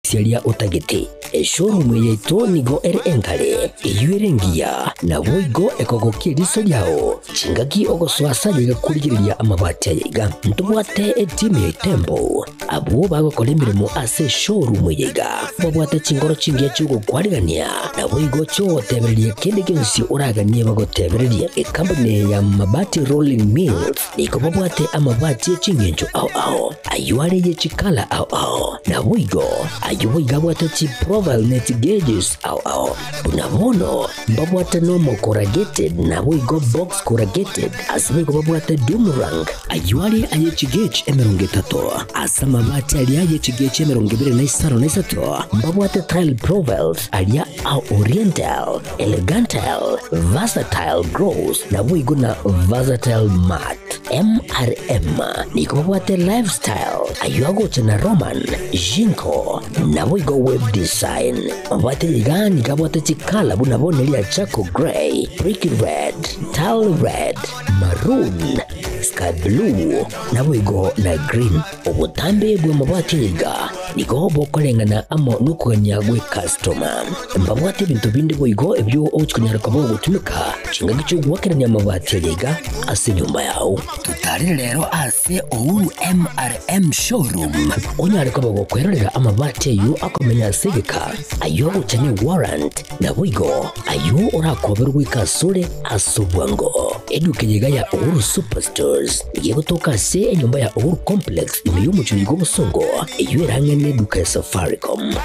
Riaria otagete. Eshowroom yaito nigo ere enkare, eyio ere engiya, naboigo ekogokia eriso riao chingaki ogosoa ase ayaiga korigereria amabati ayaiga. Ntobwate etimu ya Itembo, abwo bagokora emeremo ase eshowroom eye iga. Babwate chinkoro chingiya chi'ogokwarigania, naboigo chi'ogotebereria kende gionsi oraganie bagotebererie. Ekampuni eye ya Mabati Rolling Mills nigo babwate amabati e ching'encho ao ao, ayio are ye chikala ao ao. Naboigo ayio boigo abwate chiprofile ne chigeges ao ao. Buna bono mbabwate normal corrugated naboigo box corrugated, ase boigo babwate doom rank, ayio are aye chigauge 30, ase amabati aria aye chigauge 25 mbabwate tile profiles aria a oriental, elegantile, versatile gloss naboigo na versatile matte. MRM nigo babwate Lifestyle, ayio agocha na Roman, Jinko, naboigo Web Design. Babwate iga nigo abwate chikala buna bono eria Charcoal Grey, Brick Red, Tile Red, Maroon, Sky Blue, naboigo na Green. Obotambe bw'amabati aya iga nigo bokoreng'ana amo nokogania gw'ekastoma. Mbabwate ebinto binde boigo ebio ogochia konyara koba ogotumeka chingaki chi'ogoakerania amabati aya iga ase enyomba yao. Totarere rero ase Uhuru MRM Showroom onyare koba gokwerorera amabati ayio akomenya ase egeka, ayio agocha ne warrant, Naboigo ayio orakoberwe goika asore ase obwango. Eduka eye iga ya Uhuru Superstores nigo egotoka ase enyomba ya Uhuru Complex ime y'omochie oiga obosongo, eyio ere ang'e neduka ya Safaricom.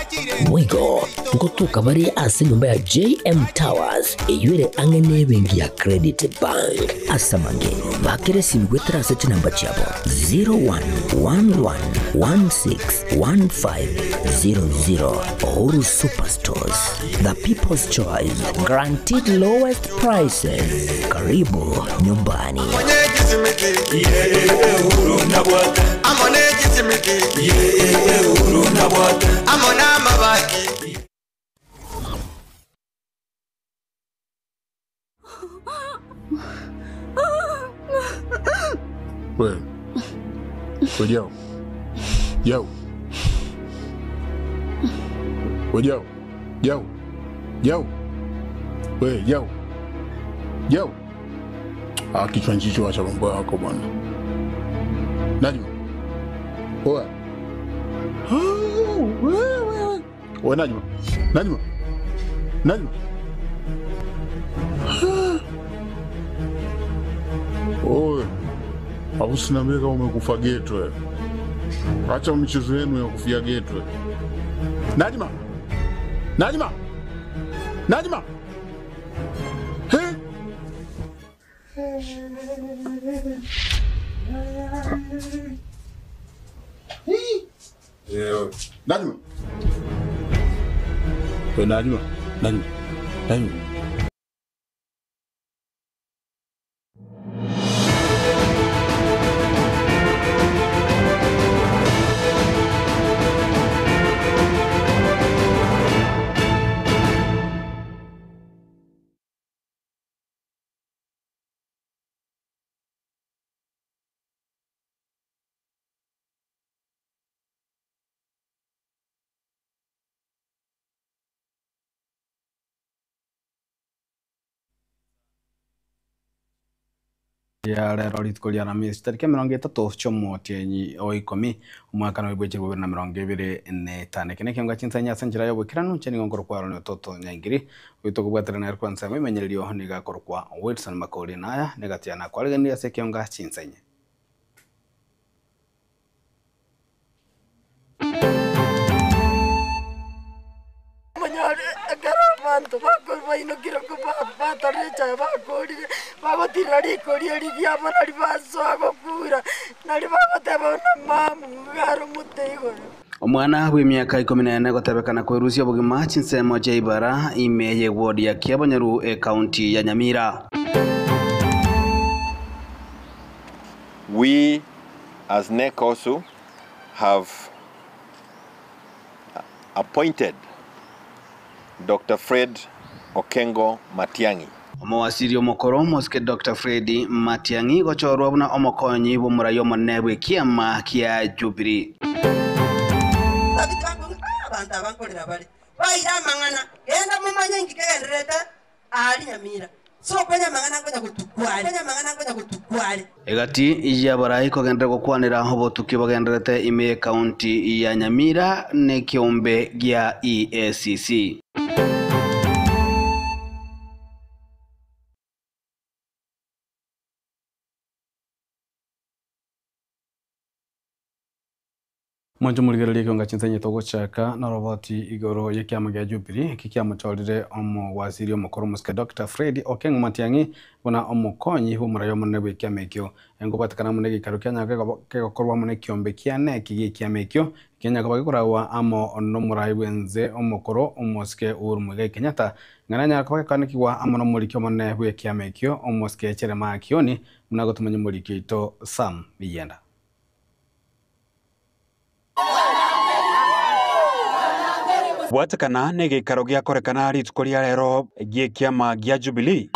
Boigo ngotoka bare ase enyomba ya JM Towers eyio ere ang'e nebenki ya Credit Bank. Ase amange, bakera esimi goetera ase chinamba chiabo 0111161500. Uhuru Superstores, the people's choice, guaranteed lowest prices. Karibu nyumbani. We. We Jau. Jau. We Jau. Jau. Jau. We Jau. Jau. Ah, kichwa nchicho acha mambo yako bwana. Najma. Oa. Ah, wewe. We Najma. Najma. Najma. Oe. Au usiniambie kama umekufa geto wewe. Acha michezo yenu ya kufia geto. Najma. Najma. Najma. He? Najma. We Najma. Najma. Najma. Ya rero rituko ria Aramisi tariki 30 chi'omotienyi o ikomi omwaka na bwe 2025. Eke nekionga chinsanya ase enchera y'oboikeranu inche nigo nkorokwa Aaron Ototo Nyaingiri oito kobwaterana ere kwansa ememenyererio nigo akorokwa Wilson Makori naya negatiana kwareganirie ase ekionga chinsanya. Monyore ekero abanto bainokire batorire echae bakorire, bagotiira rikori eri riabo nario basoa gokura, nario bagoteba buna mama iga are omote igoro. Omwana bw'emiaka ikomi na ene gotebekana kwerusia obogima chinsemo chia Ibara ime y'eward ya Kiabonyoru ecounty ya Nyamira. We as NEC also have appointed Dr. Fred Okengo Matiang'i. Omowasiri omokoro omosike Dr. Fred Matiang'i gochorwa buna omokonyi bw'omorai omonene bw'ekiama kia Jubilee. Abanto aba nkorera bare, baire amang'ana, genda momanye inki kegendererete aaria Nyamira. So konya amang'ana nkonya gotukwa are, konya amang'ana nkonya gotukwa are. Egati y'abarai kogenderera gokwanera obotuki bogendererete ime y'ekaunti ya Nyamira nekeombe gia EACC. Mwanche morigererie ekionga chinsenyi togochaka noroboti igoro y'ekiama gia Jubilee eki kiamochorire omowaziri omokoro omosike Doctor Fred Okengo Matiang'i buna omokonyi bw'omorai omonene bw'ekiama ekio. Engobatekana amo negeikaro kia nyaka kegokorwa amo nekiombe kia NEC gi'ekiama ekio kianya koba gekoragwa amo nomorai bw'ense omokoro omosike Uhuru Muigai Kenyatta ng'a nanyare koba gekoanekigwa amo nomoriki omonene bw'ekiama ekio omosike Jeremiah Kioni buna gotomanya omoriki oito Sam Miyenda. Bwatekana negeikaro giakorekana rituko ria rero gi'ekiama gia Jubilee.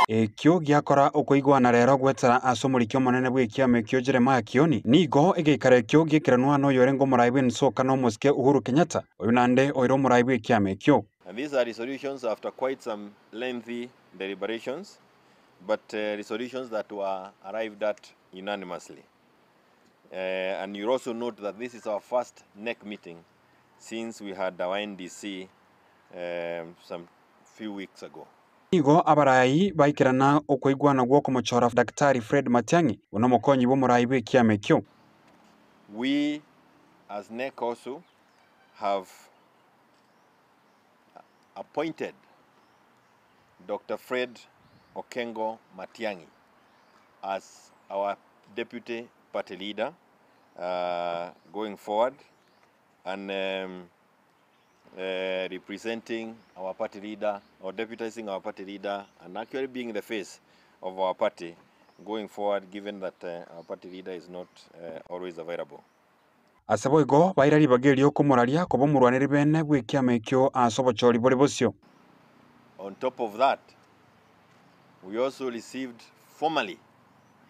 Ekio giakora okoigwana rero gwetera ase omoriki omonene bw'ekiama ekio Jeremiah Kioni, nigo egeikaro ekio giekeranwa noyorenge omorai bw'ensoka na omosike Uhuru Kenyatta, oyio naende oire omorai bw'ekiama ekio. And these are resolutions after quite some lengthy deliberations, but resolutions that were arrived at unanimously. And you'll also note that this is our first NEC meeting since we had our NDC some few weeks ago. Nigo abarai baikerana okoigwana gw'okomochora Daktari Fred Matiang'i buna omokonyi bw'omorai bw'ekiama ekio. We as NEC also have appointed Doctor Fred Okengo Matiang'i as our deputy party leader going forward and representing our party leader or deputizing our party leader and actually being the face of our party going forward, given that our party leader is not always available. Ase boigo baira ribaga erio okomoraria koba omorwaneri bene bw'ekiama ekio ase obochori bore bosio. On top of that, we also received formally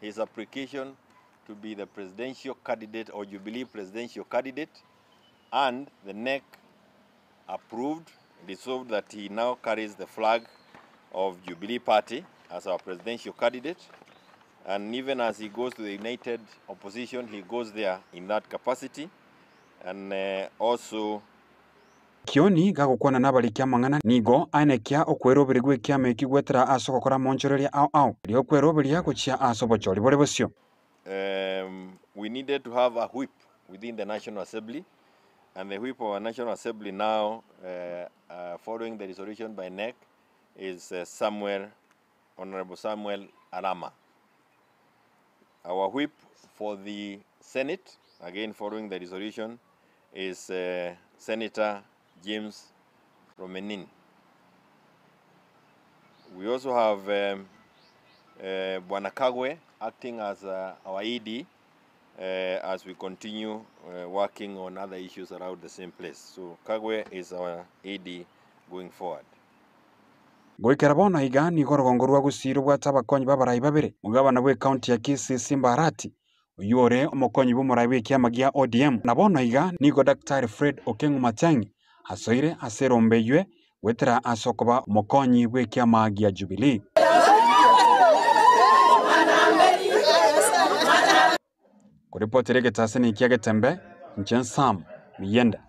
his application to be the presidential candidate or Jubilee presidential candidate, and the NEC approved, resolved that he now carries the flag of Jubilee Party as our presidential candidate. And even as he goes to the United Opposition, he goes there in that capacity. And also Kioni gagokwana nabariki amang'ana nigo aenekia okweroberia gw'ekiama eki gwetera ase ogokora monchoreria ao ao erio okweroberia gochia ase obochori bore bosio. We needed to have a whip within the National Assembly, and the whip of our National Assembly now, following the resolution by NEC, is Samuel, Honorable Samuel Arama. Our whip for the Senate, again following the resolution, is Senator James Romenin. We also have Bwana Kagwe acting as our ED as we continue working on other issues around the same place. So Kagwe is our ED going forward. Goikera bono iga nigo orogongo rwa Gusii robwate abakonyi b'abarai babere, omogabana bw'ekaunti ya Kisii Simba Arati, oyio ore omokonyi bw'omorai bw'ekiama gia ODM. Na bono iga nigo Daktari Fred Okengo Matiang'i asoire ase erombe eywe gwetera ase okoba omokonyi bw'ekiama gia Jubilee. Koripotera egetaseni ekia Getembe, inche Sam Miyenda.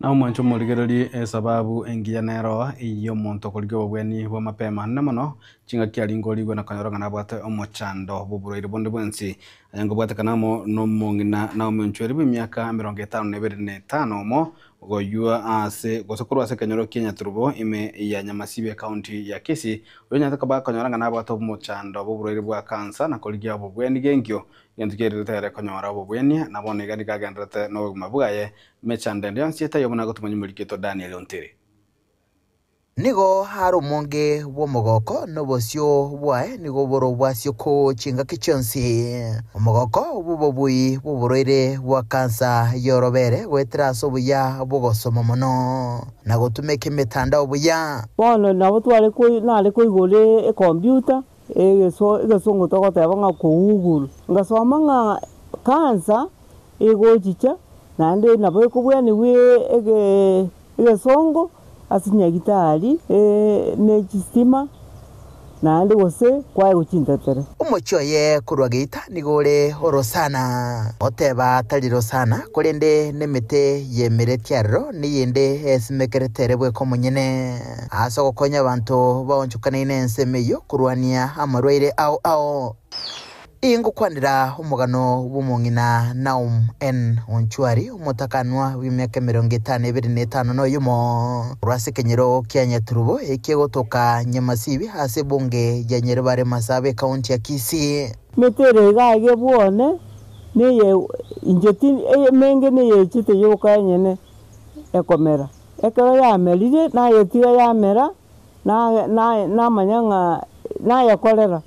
Na omwancho omorigererie esababu engiya nero ey'omonto okorigia obobweni bwa mapema anene mono chingaki aringa origwe na konyora ng'a nabwate omochando bw'oborwaire bonde bwensi. Aye ngobwatekana amo nomong'ina Naomi Onchweri bw'emiaka 55 omo goywa ase gose korwa ase ekenyoro kia Nyaturubo ime ya Nyamasibi ekaunti ya Kisii oyo onyarete koba akonyora ng'a nabwate omochando bw'oborwaire bwa kansa na korigia obobweni genkio gento kiairerete ere konyora obobweni na bono iga nigo agenderete na obogima bwaye mechando ende yonsi etaiyo buna gotumanya omorikito Daniel Ontiri. Nigo are omonge bw'omogoko, na obosio bwaye nigo bore obwasio ko chingaki chionsi. Omogoko bw'obobui bw'oborwaire bwa kansa y'orobere goetera ase obuya bw'ogosoma mono na gotumeka emetandao buya. Bono nabo tware nare koigora ecomputer. Egeso egesongo togoteba ng'a kogoogle, ngasoma ng'a cancer egochicha naende nabo ekobwaniwa ege egesongo ase nyagitari ne chistima naende gose kwaegwa chintetere. Omochie oye korwa geita nigo ore orosana, oteba tari rosana, korende nemete y'emereti aroro, neyende esimekerete ere bweka omonyene, ase ogokonya abanto baonchokanaine ensemo eyio korwania amarwaire ao ao. Ingokwanera omogano bw'omong'ina Naum N. Onchwari, omotakanwa bw'emiaka emerongo etano ebere na etano na oyomo, korwa ase ekenyoro kia Nyaturubo ekegotoka Nyamasibi ase ebunge ya Nyaribare Masaaba ekaunti ya Kisii. Emete ere iga iga bwone neye inche ti emenge neyechete yoka enyene ekomera. Ekero yamerire nayetiga yamera, namanya ng'a nayekorera.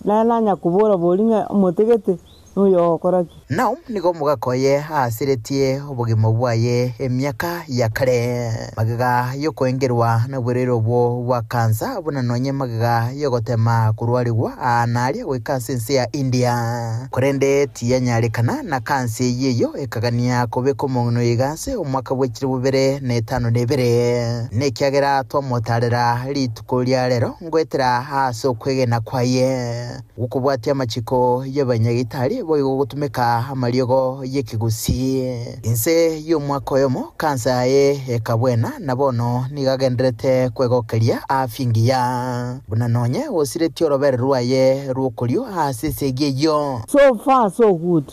Naye nanyakobora bori ng'a omote gete noyo ogokora ki? Naum nigo omogaka oye aasiretie obogima bwaye emiaka ya kare, magega y'okoengerwa noborwaire obwo bwa kansa, buna nonye magega y'ogotema korwarigwa aa na aria goika ase ense ya India. Korende tiyanyarekana, na kansa eyio eyio ekagania kobeka omong'ina oyo iga ase omwaka bwe chilifu bibere na etano na ibere, nekiagera twamotaarera rituko ria rero. Ngoetera ase okwegena kwaye gokobwatia amachiko y'abanyagitari boigo gotumeka amariogo y'ekegusii. Inse y'omwaka oyomo kansa yaye ekabwena, na bono nigo agendererete kwegokeria afya engiya, buna nonye osiretie orobere rwaye rw'okorio ase esegi eyio. So far so good,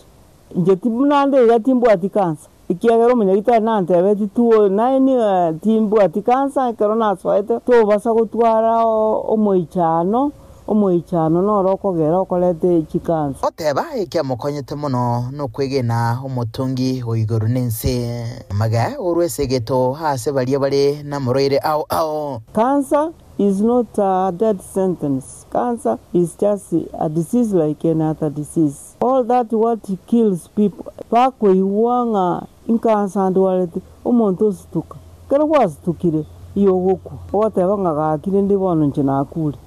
inche buna nde iga timbwati kansa. Ekiagera omonyagitari nantebetie tuo naye timbwati kansa ekero nasoete, tobasa gotwara omoichano, omoichano noro okogera okorete chikansa. Oteba ekiamokonyete mono nokwegena omotongi o igoro na ense. Amage orwe esegeto ase baria bare namorwaire ao ao. Cancer is not a death sentence, cancer is just a disease like any other disease. All that what kills people, bakoigwa ng'a inkansa ndwarete, omonto osituka. Ekero gwasitukire, igo ogokwa, ogoteba ng'a gaki rende bono inche nakure,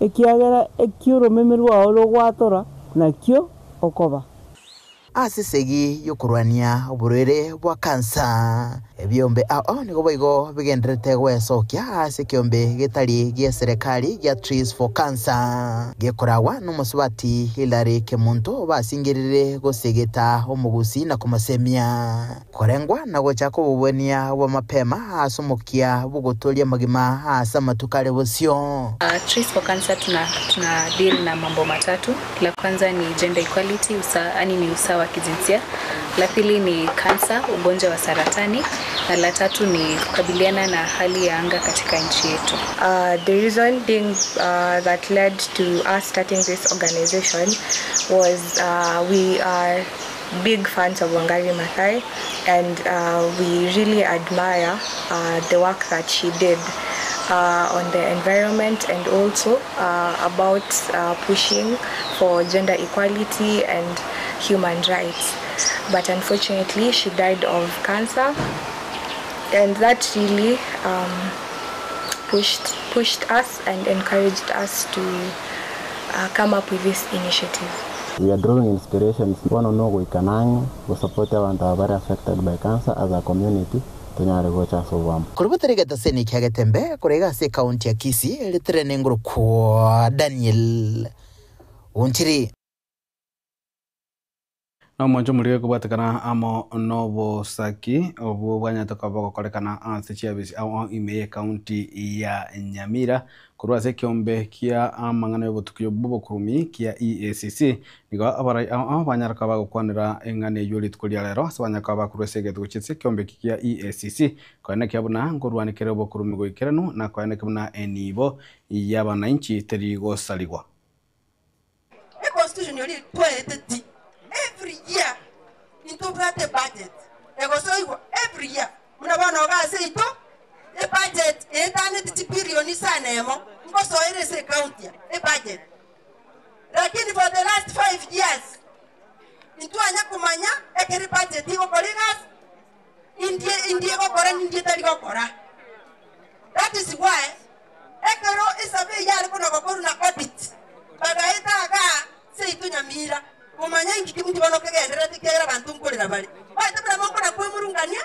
ekiagera eki oromeme rwao rogwatora nakio okoba. Ase esegi y'okorwania oborwaire bwa kansa, ebiombe ao nigo boigo bigendererete gwesokia ase ekeombe getari gi'eserekari gia Trees for Cancer, gekoragwa nomosubati Hillary Kemunto basingerire gosegeta omogusii na komosemia korengwa na gochaka obobwania bwa mapema ase omokia bw'ogotoria amagima ase amatuko are bosio. Trees for Cancer tuna, tuna deal na mambo matatu. La kwanza ni gender equality, usa, yani ni usawa wa kijinsia. La pili ni kansa, ugonjwa wa saratani, na la tatu ni kukabiliana na hali ya anga katika nchi yetu. The reason being that led to us starting this organization was we are big fans of Wangari Maathai, and we really admire the work that she did on the environment and also about pushing for gender equality and human rights. But unfortunately, she died of cancer, and that really pushed us and encouraged us to come up with this initiative. We are drawing inspirations bono no goikanang'e gosupport abantu aba bari affected by cancer as a community tonyare gocha ase obwamo. Korwa botere egetaseni kia Getembe korwa iga ase ekaunti ya Kisii, ritere nengoro kwa Daniel Ontiri. Nomonche omorige kobwatekana amo nobosaki obwo bwanyarete koba bogokorekana ase chiabisi ao ime y'ekaunti ya Nyamira korwa ase ekiombe kia amang'ana y'obotuki bw'obokurumi kia EACC nigo abarai ao banyara koba bagokwanera eng'ana eywo rituko ria rero ase banyara koba bakorwa ase egetugo chiase ekiombe eki kia EACC koenekia buna nkorwanikere obokurumi goikeranu na koenekia buna enibo y'abananchi teri gosarigwa. Econstitution yori twaeteti every year intobwate budget egosoigwa every year buna bono iga ase ito ebudget eetaneti chibilioni sana emo ngosoere ase ecounty ya ebudget lakini for the last 5 years intwanya kumanya ekero ebudget igokora egasi indie indie egokora nindie etari gokora. That is why ekero esurvey yare kona gokorwa na audit. Bagaeta igaa seito Nyamira, komanya inki kiminto bono kegendererete ekiagera abanto nkorera bare. Baete buna mokona kwemurungania,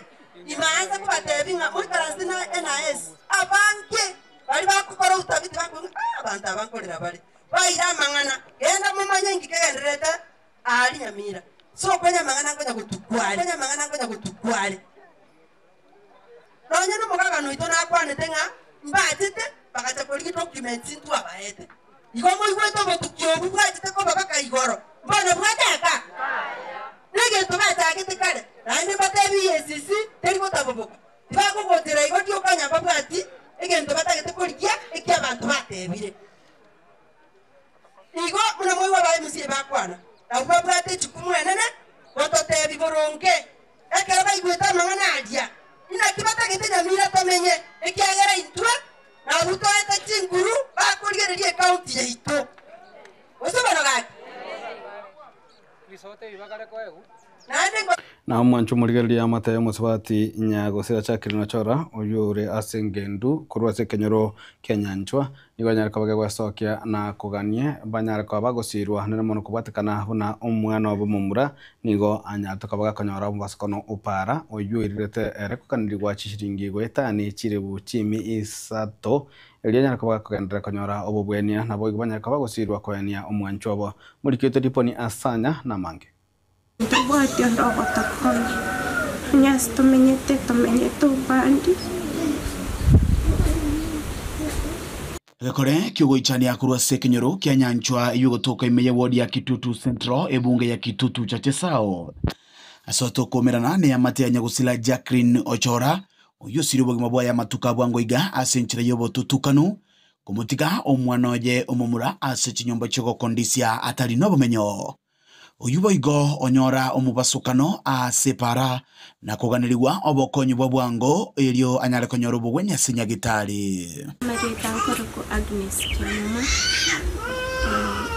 imaansa kobatebia ng'a moikaranse na NIS. Abange baria bagokora utafiti bakoigwa ng'a abanto aba nkorera bare. Baira amang'ana, genda momanye inki kegendererete aria Nyamira. So okonya amang'ana nkonya gotukwa are, okonya amang'ana nkonya gotukwa are. Nonya nomogabana oito nakwanete ng'a mbachete bagacha korigia documents ntwabaete. Igo moigwete obotuki obwo bwachete koba baka igoro, mbono bwachaka? Negento bachagete kare, naende mbatebi EACC teri gotaboboka. Tibakogochera igo rioka onye mbabwati egento batagete korigia ekiabanto batebire. Igo buna moigwa aba MCA bakwana, nabwo babwate echukumu enene gototebi boronge. Ekero baigwete amang'ana aria, inaki batagete nyamira tomenye, ekiagera intwe nabwo toete chinguru bakorigereria ecounty yaito. Gose bono gaki? Naende ngo. Na omwancho omorigereria amate y'omosubati Nyagosira Jacqueline Ochora, oyio ore ase engendu korwa ase ekenyoro kia Nyanchwa, Nigo banyare koba gegwesokia na kogania, banyare koba bagosiirwa nere mono kobwatekana buna omwana obo momura nigo anyarete koba gakonyora omobasokono o para, oyio oirirete ere koganerigwa chishilingi goetani chilifu chimi isato, erio anyare koba gakogenderera konyora obobwenia, naboigo banyare koba bagosiirwa koenia omwanchwa obo. Morikio oito Diponi Asanya namange. Ntobwati onde ogotokonya, onye ase tomenyete, tomenyete obande. Egekore ki'ogoichania korwa ase ekenyoro kia Nyanchwa eyio egotoka ime ye ward ya Kitutu Central ebunge ya Kitutu Chache South. Ase otokoumerana neamate ya nyagosira Jacqueline Ochora oyio osirie obogima bwaye amatuko a bwango iga ase enchera y'obotutukanu komotiga omwana oye omomura ase chinyomba chi'ogokondisia atari nobomenyo. Oyio boigo onyora omobasokano ase epaara, na koganerigwa obokonyi bwa bwango, erio anyare konyora obogwenia ase nyagitari. Amarieta nkorokwa Agnes Kiamuma,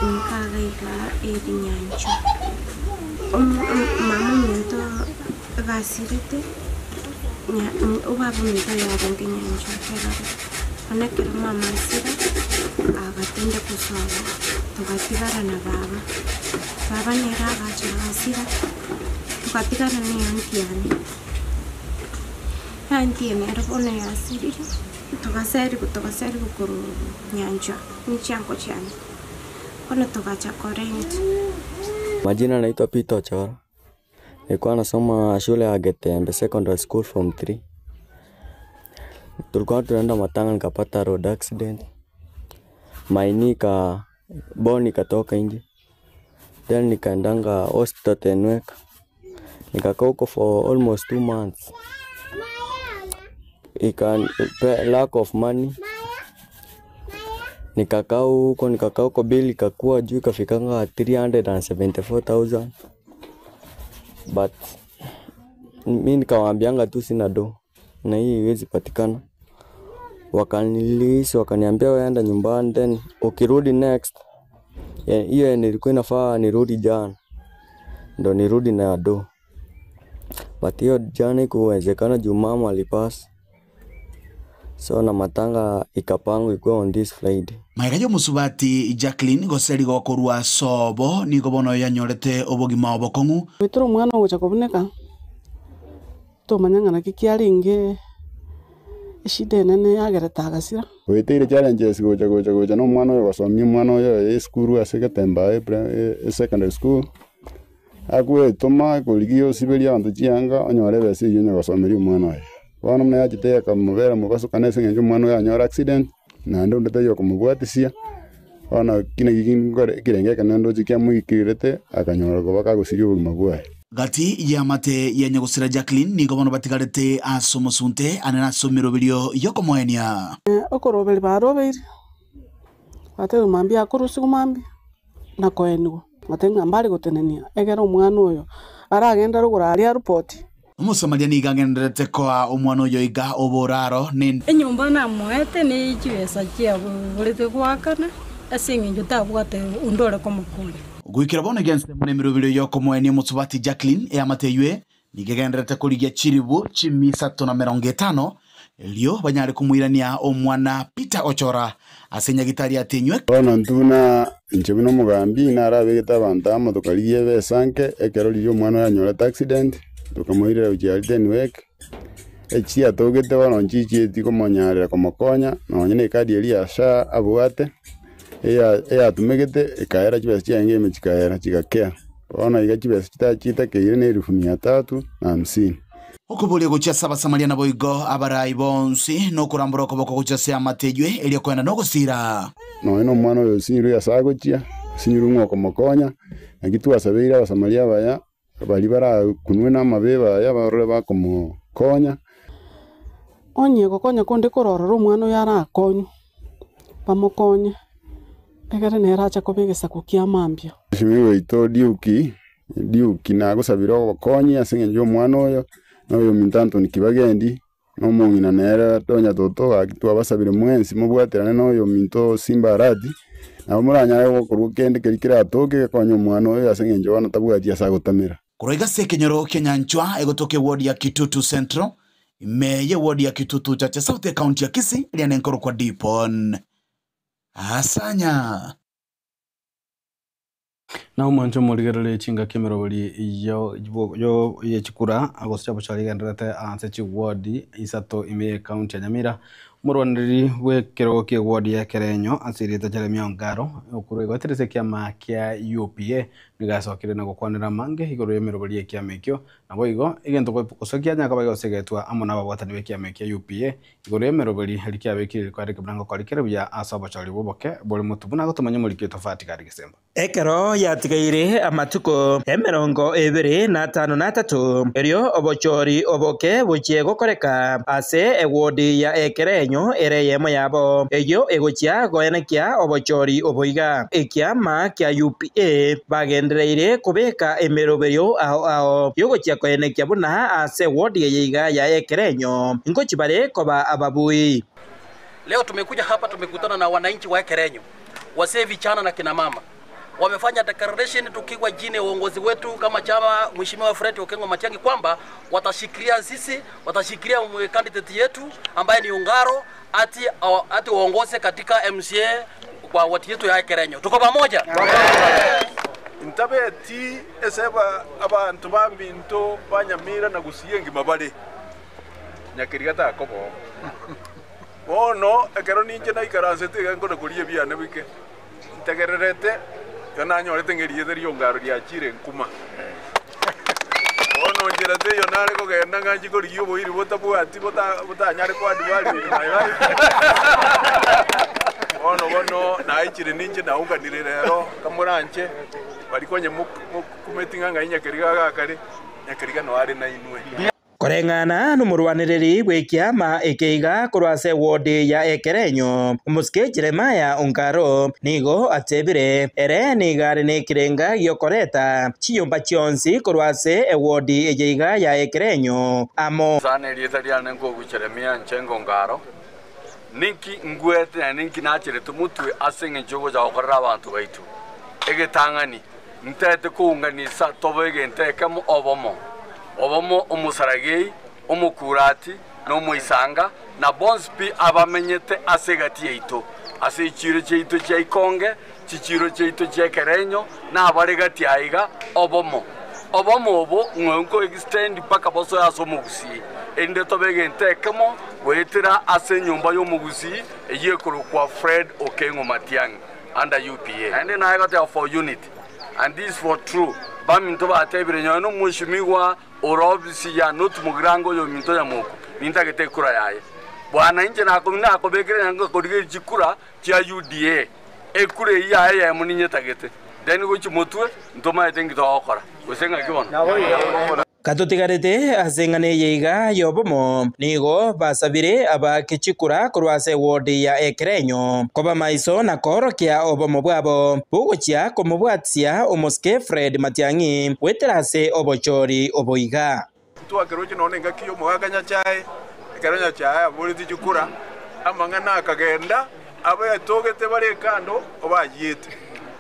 nkaga iga erinyanchwa. Mama ominto gasirete, obaba ominto yarenge nyanchwa kerore. Bono ekero mama asira, agatinde kosoa togatigara na baba. Baba nere agacha agasira, togatigara na eanti yane. Eanti eye nere bono yasirire, togaserigwa togaserigwa korwa nyanchwa ne chiango chiane, bono togacha korent. Majina naitwa Peter Ochora. Nilikuwa nasoma shule ya Getembe Secondary School form 3. Tulikuwa tunaenda matanga nikapata road accident. Maini ika bone ikatoka nje. Then nikaendanga hospital Tenwek. Nikakaa huko for almost 2 months. Ika lack of money. Nikakaa huko nikakaa huko bill ikakuwa juu ikafikanga 374,000. But mi nikawaambianga tu sina do na hii haiwezi patikana. Wakanirelease wakaniambia wewe enda nyumbani then ukirudi next hiyo yenye ilikuwa inafaa nirudi jana ndo nirudi na do. But hiyo jana ikuwezekana juu mama alipass. So na matanga ikapangwa ikuwe on this Friday. Magega y'omosubati Jacqueline gose rigokorwa sobo nigo bono yanyorete obogima obokong'u. Goetera omwana ogocha kobuneka, tomanya ng'a naki kiarenge eshida enene yagerete agasira. Goeteire challenges gocha gocha gocha na omwana oyo gosomia omwana oyo oye esukuru ase Getembe aye secondary school, agoetoma korigia osiberia abanto chianga onyore ebesa eywo onye gosomeria omwana oye. Bono buna yachete ekamobera mobasokano ase eng'encho omwana oyo anyore accident, naende onde taiyo okomobwatisia, bono eki naki ginkore ekerengo ekenene ndoche kiamoikerete akanyora koba kagosiria obogima bwaye. Gati y'amate ya nyagosira Jacqueline nigo bono batigarete ase omosunte ane nase emeroberio y'okomoenia. Okoroberia barobeire, batebigwa mambia akorusigwa mambia, na koenigwa, batebia ng'a mbare gotenenia, ekero omwana oyo aragende rogoro aria arupoti. Omosamaria nigo agendererete koa omwana oyo iga oboraro ne. Enyomba namoete neye chibesa chiaborete goakana, ase engencho tabwate onde ore komokonya. Goikera bono iga ensemo nemeroberi y'okomoenia omosubati Jacqueline eamate eywe nigo egendererete korigia chiribu chimi isato na merongo etano Erio banyare komoirania omwana Peter Ochora ase nyagitari atinywe. Bono intwe buna inche buna omogambi narabegete abanto amo tokarigia ebesa nke, ekero riria omwana oyo anyorete accident, tokamoirera gochia written work, echiatogete bono nchichieti komonyarera komokonya, nonye na ekadi eria ya SHA abwate, eya eyatumegete ekaera chibesa chiaye ime chikaera chigakea. Bono iga chibesa chitachitakeire na elifu mia tatu na hamsini. Okoboria gochia ase Abasamaria naboigo abarai bonsi, na okorambora okoboko gochia ase eamate eyio, erio koenda nogosiira. Nonya nomwana oyo osinyirwe ase agochia, osinyirwe ng'a okomokonya, naki twasabeire Abasamaria abaya, baria barakunwe namabe aya, barore bakomokonya. Onye gokonya konde korora omwana oyo arakonywe, bamokonye, egere nere ache koba egesaku kia mambia. Mheshimiwa oito Duke, Duke nagosabire obokonyi ase eng'encho ya omwana oyo, na oyominto Anthony Kibagendi, na omong'ina nere Donya Toto gaki twabasabire mwensi mobwaterane na oyominto Simba Arati, nabo moranyare gokorwa kende keria keratoke gekonye omwana oyo ase eng'encho bono tabwati ase agotamera. Korwa iga ase ekenyoro kia Nyanchwa egotoka eward ya Kitutu Central, ime y'eward ya Kitutu Chache South ecounty ya Kisii eria nenkorokwa Dipon Asanya. Na omwancho omorigererie chingaki emeroberi yo ye chikura gose chiabochori igendererete ase chiward isato ime ye county ya Nyamira. Omorwanereri bwa ekerogo kia eward ya Ekerenyo ase erieta Jeremia Ongaro okorwa igotire ase ekiama kia UPA nigo asokire na gokwanera amange igoro ya emeroberi ya ekiama ekio. Naboigo egento gose kianya koba gegosegetwa amo na ababwatani ba ekiama ekia UPA igoro ya emeroberi eri kiabekire rikwareke buna ngokora kere buya ase obochori bwa oboke bore motu buna gotomanya omoriki etofauti gari gesemba. Ekero yatigaire amatuko 53 erio obochori oboke bochie gokoreka ase ewodi ya Ekerenyo ere eyemo yabo, eyio egochia goenekia obochori oboiga. Ekiama kia UPA bagendereire kobeka emeroberio ao ao yogochia koenekia buna ase ewodi eye iga ya Ekerenyo ngochi bare koba ababui. Leo tumekuja hapa, tumekutana na wananchi wa Ekerenyo, wazee, vijana na kina mama. Wamefanya declaration tukiwa chini ya uongozi wetu kama chama Mheshimiwa Fred Okengo Matiang'i kwamba watashikilia sisi, watashikilia candidate yetu ambaye ni Ongaro ati, ati waongoze katika MCA kwa wati yetu ya Ekerenyo. Tuko pamoja? Ntabeti eseba abantu bambinto banyamira na gusiye ngima bare nyakiriga takobo bono ekero ninche naikaransete iga nkona koria ebiane bike ntegererete igo nanyorete ng'eriete riongaro riachire nkuma bono ncherete eyo nare kogenda ng'a korigia oboiri botabwati botanyare koadvali in my life bono bono naichire ninche naunganire rero kamoranche bari konye mokumeti ng'a ng'ai nyakeriga agakare nyakeriga noare nainwe. Koreng'ana nomorwanereri bw'ekiama ekeiga korwa ase ewodi ya Ekerenyo omosike Jeremiah Ongaro nigo atebire ere niga are na ekerenga giokoreta chinyomba chionsi korwa ase ewodi eye iga ya Ekerenyo amo. Sana erieta riane nkogu Jeremiah Nchengo Ongaro ninki ngwete na ninki nacherete motwe ase eng'encho yogocha gokorera abanto baitu egetang'ani ntete kounganisa tobo egento ekemo obomo obomo omosaragei omokurati na omoisanga na bonsi pi abamenyete ase egati yaito ase echiro chiaito chia ikonge chichiro chiaito chia Ekerenyo na abare gati aiga obomo obomo obo ng'we extend mpaka bosoe ase omogusii erinde tobe egento ekemo goetera ase enyomba ya omogusii eyio ekorokwa Fred Okengo Matiang'i under UPA naende naye goteba for unity and this for true baminto batebire nyowe na omweshimiwa ore ofisi ya North Mugirango oyo minto nyamoku nintagete ekura yaye bwana inche nakobekire nyango korigeria chikura chia UDA ekura eyio yaye yemo ninyetagete then gochi motwe ntomaete ngitogokora gose ng'aki bono. Katutigarete ase eng'ana eye iga yobomo nigo basabire abake chikura korwa ase ewodi ya Ekerenyo koba maiso na koorokia obomo bwabo bogochia komobwatia omosike Fred Matiang'i gwetera ase obochori oboiga. Twakeroche nonye engaki ya omogaka Nyachae ekero Nyachae aboreti chikura amang'ana akagenda abaetogete bare ekando obayiete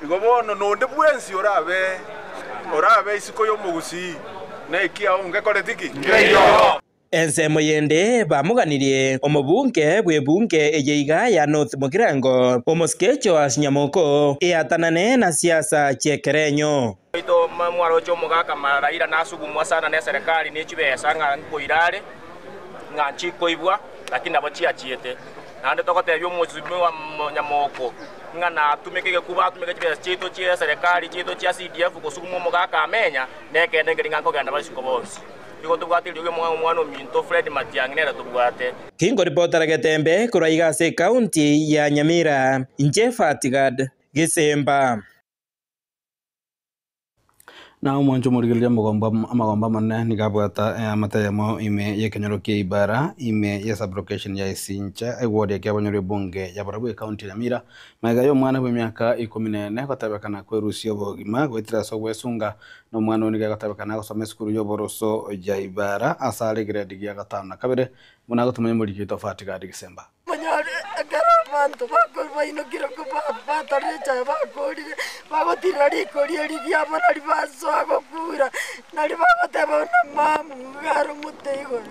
igo bono nonde bwensi orabe orabe isiko ya omogusii na ekiao ngekoreti ki. Ensemo yende bamoganirie omobunge bw'ebunge eye iga ya North Mugirango, omosike Joash Nyamoko, eatanane na siasa chi'ekerenyo. Oito mwaroche omogaka Raila nasugumwa sana neserekari ne chibesa ng'a nkoira are ng'a nchikoibwa lakini nabo chiachiete. Naende togotebia omosimiwa Nyamoko ng'a natumeke egekuba atumeke chibesa chiaito chia eserekari chiaito chia CDF gosuguma omogaka Amenya nekeene nkeri ng'a nkogenda basiko bonsi. Igo tobwate eriogi omwana ominto Fred Matiang'i nere tobwate. Kingoripotera Getembe korwa iga ase ekaunti ya Nyamira, inche Fatgad Gesemba. Na omwancho omorigereria amagombo amagombo amanene nigo abwata eamate eyemo ime y'ekenyoro kia Ibara ime ye sublocation ya Isincha eward ya Kiabonyoru ebunge ya Borabu ecounty ya Nyamira magega y'omwana bw'emiaka ikomi na ene gotebekana kwerusia obogima goetera ase ogwesunga na omwana oyo nigo agotebekana agosoma esukuru y'oboroso ya Ibara ase are egrade gia gatano na kabere buna agotumanya omoriki oito Fatgard Gisemba. Monyore ekero abanto bainokire batorire echaye bakorire, bagotirera rikori eri riabo nari basoa gokura, nari bagoteba buna mama iga are omote igoro,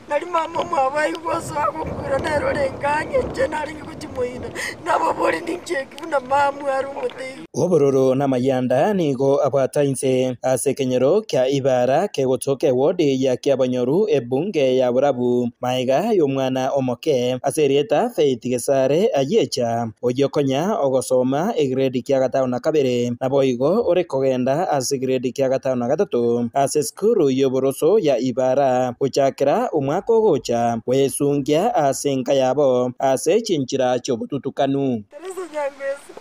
nari mama omwabo aigwe osoa gokura nere orenge ang'e inche narenge gochimoina, nababori ninki eki buna mama are omote igoro. Obororo namayanda nigo abwata inse ase ekenyoro kia Ibara kegotoka ewodi ya Kiabonyoru ebunge ya Borabu maega y'omwana omoke ase erieta Faith Gesare Ayiecha oyio konya ogosoma egrade kia gatano na kabere naboigo ore kogenda ase egrade kia gatano na gatato ase esukuru y'oboroso ya Ibara gochakera omwaka ogocha gwesungia ase enka yabo ase chinchera chi'obotutukanu. Teresa Nyangweso,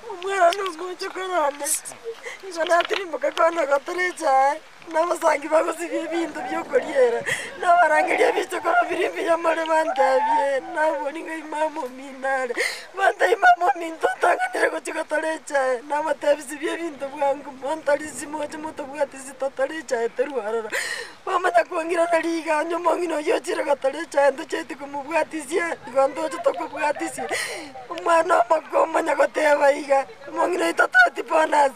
Omwana nomoche korane, igo natirimboka kwana gotora echae, na abasangi bagosibia ebinto biokoriera, nabarangeria ebichokoro biria mbuya more bantebie, nabori ng'a mama omino are, bantebie mama ominto otang'anire gochia gotora echae, nabatebia sibia ebinto bwango montorisi moche motobwatisi totore echae torwe aroro. Bamanya kong'irana riga, onye omong'ina oyio ochire gotora echae ntochieti komobwatisia, igo ntoche tokobwatisia. Omwana omoke omanya goteba iga, omong'ina oito toeti bonus,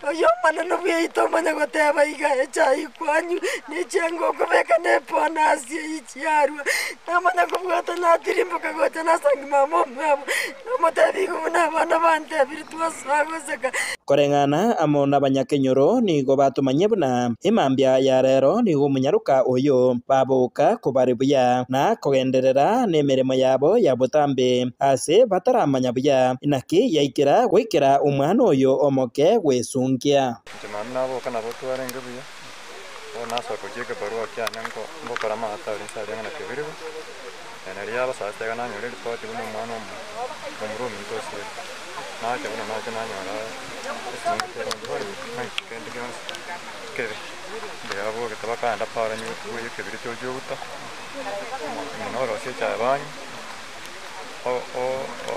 oyio omonene bwaito omanya goteba iga, echae ikwanywa, na echianga okobeka na ebonus eyio chiarwa. Namanya kobwata natirimboka gocha nasangi mama omwabo, namotebia igo buna abana bantebirie twasoa goseka. Koreng'ana amo nabanyakenyoro nigo batomanyie buna emambia ya rero nigo omonyaroka oyo baboka kobare buya na kogenderera nemeremo yabo ya botambe ase bataramanya buya inaki yaikera goikera omwana oyo omoke gwesunkia. Inche mambia naboka nabo twarenge buya, bono nasoka gochia ekebarua kiane nko ngokora amahatari inse aria ng'a nakebirigwe, nario abasase iga nanyora eripoti buna omwana omo omorwa ominto osirete. Nacha buna nacha nanyora esiburi kende gionsi kebe mbuya abogete bakaenda para bweye ekebiri tochia oguta ng'ina orosie echae banywe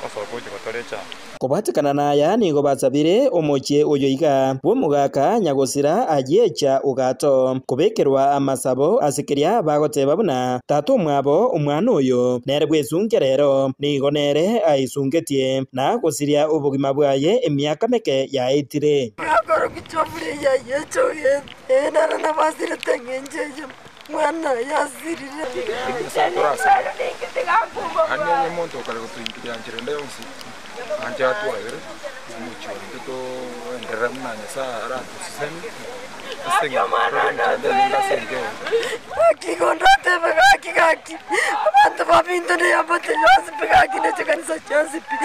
osoke ochie gotora echae. Kobwatekana naya nigo basabire omochie oyo iga bw'omogaka nyagosira ayiecha ogato kobekerwa amasabo ase keria bagoteba buna tata omwabo omwana oyo nere bwesunge rero nigo nere aisungetie na gosiria obogima bwaye emiaka meke yaetire. Gakorokia chobure yaye echoge, ee nere nabasirete eng'encho eye mwana oye asirire. Nyasae torasabe, naende onye omonto okare gotoinkiria nchera ende yonsi, anche atwabere, omochie oyo intwe toenderere buna Nyasae aratosesenie, ase eng'encho tore emechando emenge ase enka eye. Gaki igo ndatebe gaki gaki, abanto baminto neyamate yonsi pi gaki ne chikanisa chionsi pi,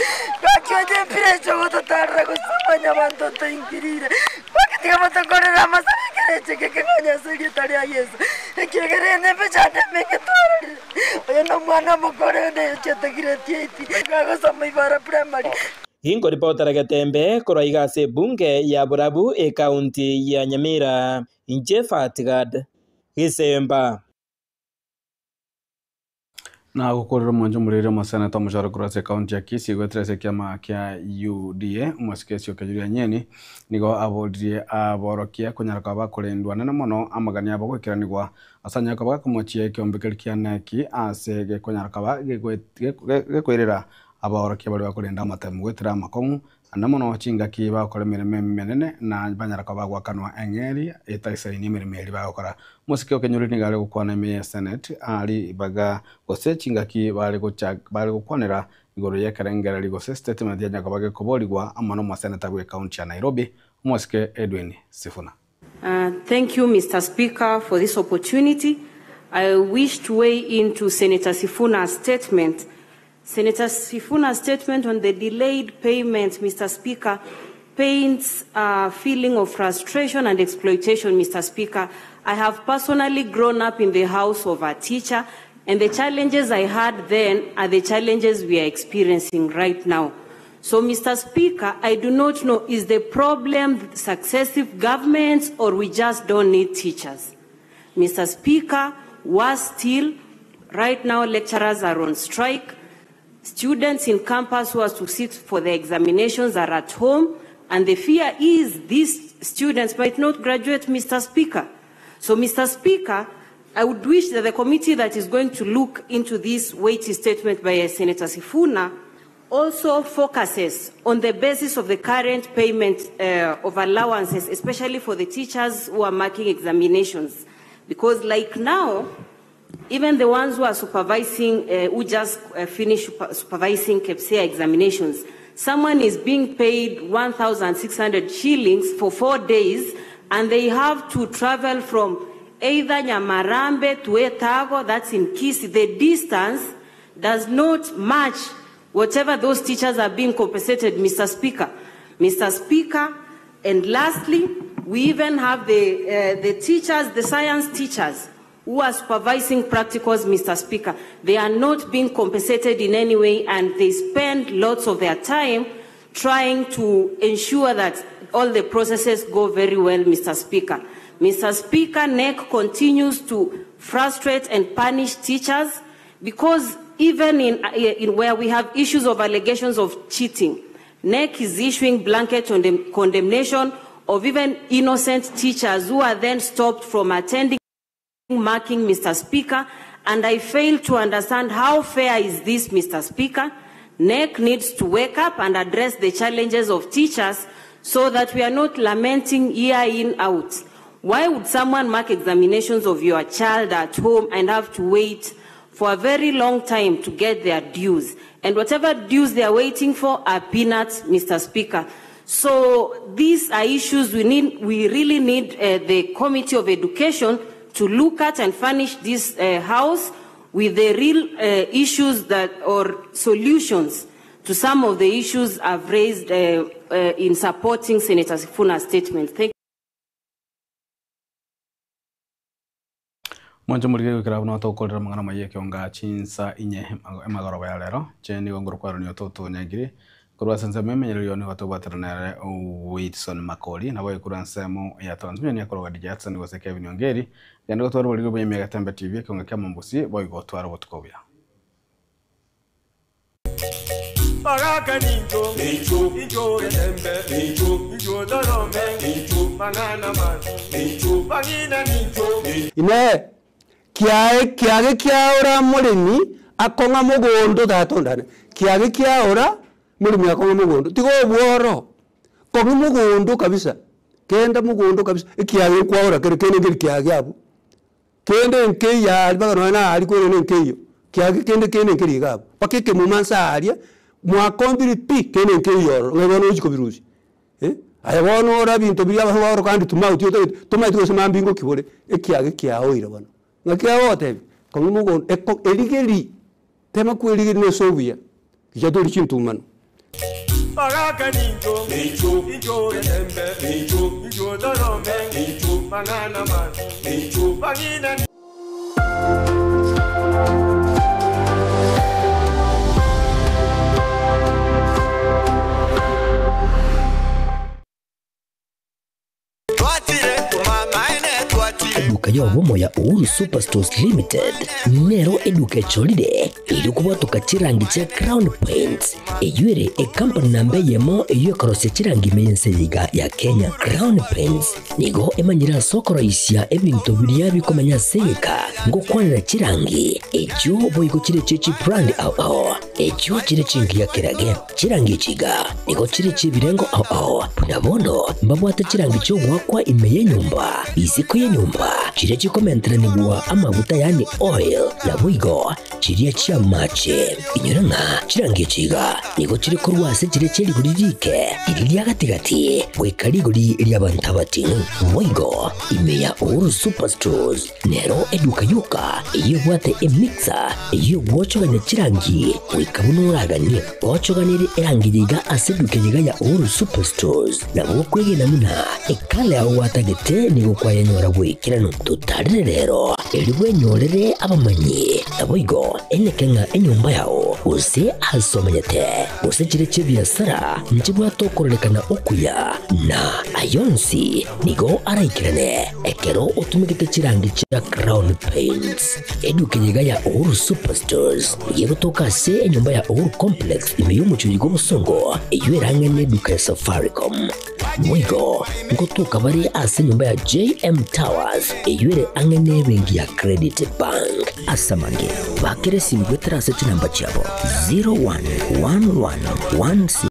gaki onye empira eche ogototarera gose mwanyabanto otoinkirire, gaki tiga batokorere amasabo ekero eche gekeng'onya ase erieta ria Yeso, ekiagera eye nemechando emenge twarorire. Oyo nomwana omokoro onde ochiete grade eight, iga agosoma Ibara Primary. Inkoripotera Getembe korwa iga ase ebunge ya Borabu ekaunti ya Nyamira, inche Fatgad Gisemba. Na gokorera omwancho omoriri omoseneta omochoro korwa ase ekaunti ya Kisii goetera ase ekiama kia UDA omosike Esioka Julia Nyeni nigo aboririe aborokia konyara koba bakorendwa nene mono amagani abo goikeranigwa ase anyare koba gakomochia ekeombe keria kia NEC ase gekonyara koba gekoirera abaorokia baria bakorenda amatemu goetera amakong'u Ande mono chingaki bagokora emeremo emenene na banyara koba bagwakanwa eng'eria etaisaini emeremo eria bagokora. Omosike o Kenyuri nigo are gokwana ime ye Senate aa ribaga gose chingaki bare gocha bare gokwanera igoro y'ekerengereri gose statement yanya koba gekoborigwa amo nomoseneta bwe county ya Nairobi omosike Edwin Sifuna. Thank you, Mr. Speaker, for this opportunity. I wish to weigh into Senator Sifuna's statement. Senator Sifuna's statement on the delayed payments, Mr. Speaker, paints a feeling of frustration and exploitation, Mr. Speaker. I have personally grown up in the house of a teacher, and the challenges I had then are the challenges we are experiencing right now. So, Mr. Speaker, I do not know, is the problem successive governments or we just don't need teachers? Mr. Speaker, worse still, right now lecturers are on strike. Students in campus who are to sit for their examinations are at home, and the fear is these students might not graduate, Mr. Speaker. So, Mr. Speaker, I would wish that the committee that is going to look into this weighty statement by Senator Sifuna also focuses on the basis of the current payment of allowances, especially for the teachers who are marking examinations. Because like now, even the ones who are supervising, who just finished supervising KPSEA examinations, someone is being paid 1,600 shillings for 4 days, and they have to travel from either Nyamarambe to Etago, that's in Kisii. The distance does not match whatever those teachers are being compensated, Mr. Speaker. Mr. Speaker, and lastly, we even have the teachers, the science teachers, who are supervising practicals, Mr. Speaker. They are not being compensated in any way, and they spend lots of their time trying to ensure that all the processes go very well, Mr. Speaker. Mr. Speaker, NEC continues to frustrate and punish teachers because even in where we have issues of allegations of cheating, NEC is issuing blanket condemnation of even innocent teachers who are then stopped from attending marking, Mr. Speaker, and I fail to understand how fair is this, Mr. Speaker. NEC needs to wake up and address the challenges of teachers so that we are not lamenting year in, out. Why would someone mark examinations of your child at home and have to wait for a very long time to get their dues? And whatever dues they are waiting for are peanuts, Mr. Speaker. So these are issues we need. We really need the Committee of Education to look at and furnish this house with the real issues that or solutions to some of the issues I've raised in supporting Senator Sifuna's statement. Thank Mwancho morige gwikira buna tokorera mang'ana maye ekionga chinsa inye emagoroba ya rero che nigo ngorokwarania ototo nyagiri korwa ase ensemo emenyererio nigo tobwateranere Wilson Makori nabo ekura ensemo ya Transmia niyo akoroga DJ Hudson gose Kevin Ongeri gende gotwara oboriri bwa Emiga Tembe TV ekionga kia Mombosi boigo otwara obotuko buya. Baraka ninjo, ninjo, ninjo tembe, ninjo, ninjo dorome, ninjo, banana man, ninjo, bagina ninjo. Ine kiae kiage kiaora murimi akonga mugondo tatondane. Kiage kiaora murimi akonga mugondo. Tigo bworo. Konga mugondo kabisa. Kenda mugondo kabisa. Kiage kwaora kere kene ngiri kiage abu. Kende nke ya baga na ari kwene nke yo. Kiage kende kene ngiri gabu. Pakeke mumansa aria mwakombiri pi kene nke yoro ngabo no jiko biruzi. Aya bono ora bintu bya bahoro kandi tumauti yote tumauti gose mambingo kibore ekiage kiaoire bono. Ngakia wote kongi mugo eko erigeri tema ku erigeri no sobuya kijatori chintumano. Baraka ninjo, ninjo, ninjo tembe, ninjo, ninjo dorome, ninjo, banana man, ninjo, bagina. eduka ya obomo ya Uhuru Superstores Limited nero eduka echorire erio kobwatoka chirangi chia Crown Paints eywo ere ekampani namba eyemo eywo ekorosia chirangi ime y'ense eye iga ya Kenya. Crown Paints nigo emanyire ase okoroisia ebinto biria bikomenya ase egeka ngokwanera chirangi echio boigo chire chie chibrand ao ao echio chire chingiya kerage. Chirangi echi iga nigo chire chi'ebirengo ao ao, buna bono mbabwate chirangi chi'ogoakwa ime y'enyomba, isiko y'enyomba, chiria chikomenteranigwa amaguta yaani oil, naboigo chiria chi'amache. Inyora ng'a chirangi echi iga nigo chire korwa ase chiria chie rigori rike, riria ria gati-gati, goika rigori ri'abanto abating'u. Boigo ime ya Uhuru Superstores Nero eduka yoka eyio ebwate emixer eyio egwochogania chirangi goika buna oraganie. Ochoganirie erangi yaiga ase eduka eyeiga ya Uhuru Superstores nabo okwegena buna ekala yao gwatagete nigo kwayenyora bw'ekeranu. Totarire rero erio bwenyorere abamanyi naboigo eneke ng'a enyomba yao gose ase omenyete gose chire chi'ebiasara nchibwate okororekana okuya na ayonsi nigo araikerane. Ekero otumegete chirangi chia Crown Paints, eduka eye iga ya Uhuru Superstores nigo egotoka ase enyomba ya Uhuru Complex ime y'omochie oyo bw'obosongo, eyio erang'e neduka ya Safaricom. Boigo ngotoka bare ase enyomba ya JM Towers eyio ere ang'e nebenki ya Credit Bank. Ase amange, bakera esimi goetera ase chinamba chiabo 011116.